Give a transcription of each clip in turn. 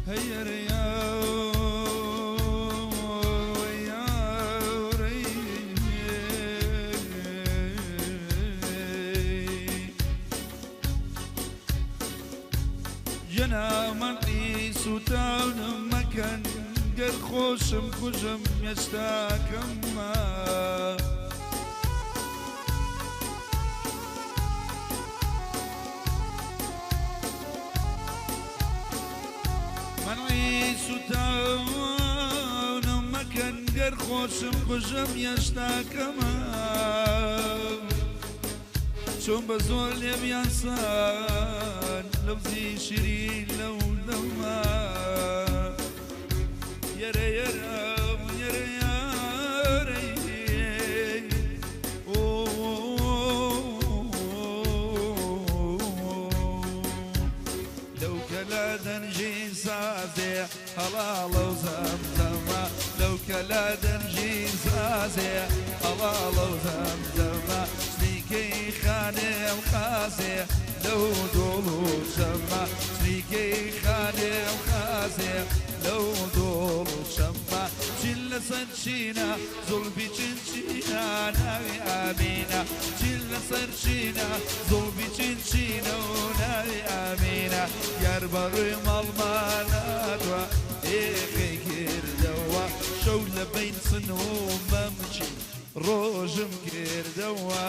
هەیەرەیا جنا منعی سوتانم مەکەن گەر خۆشم کوژم هێشتاکەمما منعی سوتانم مەکەن گەر خۆشم کوژم هێشتاکەمە چۆن بە زۆر لێمیان سان لەوزی شیرین لەو دەما یەرە یەرە یەرە یارە لەو کەلا دەنجی سازێ هەڵاڵە و زەمزەمە لەو کەلا دەنجی سازێ هەڵاڵە و زەمزەمە سلیکەی خانێم خازێ لەو دۆڵ و شەمە سلیکەی خانێم خازێ لەو دۆڵ و شەمە چین لەسەر چینە زوڵبی چین چینە ناوی ئامینە چین لەسەر چینە زوڵبی چین چینە و ناوی ئامینە یار بەڕووی ماڵماناتوە ئێخەی کردەوە شەو لە بین سن و مەمچی ڕۆژم کردەوە.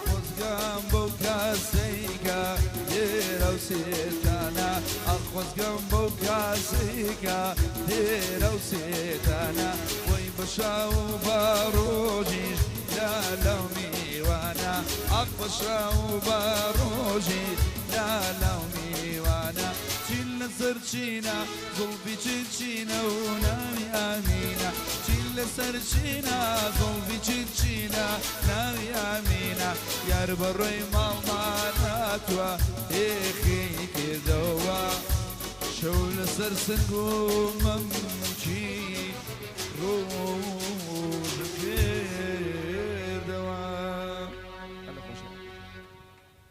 خۆزگەم بەو کاسەیکە دێرە و سێتانە ئەخۆزگەم بەو کاسەیکە دێرە و سێتانە وەی بە شاو و بە ڕۆژیش لا لەو میوانە ئەخ بە شاو و بە ڕۆژیش لا لەو میوانە چین لەسەر چینە زوڵبی چین چینە و ناوی ئامینە چین لەسەر چینە زوڵبی چین چینە ناوی ئامینە یار بەڕۆی ماڵماناتوە ئێخی کردەوە شەو لەسەر سنگ و مەمکی ڕۆژم.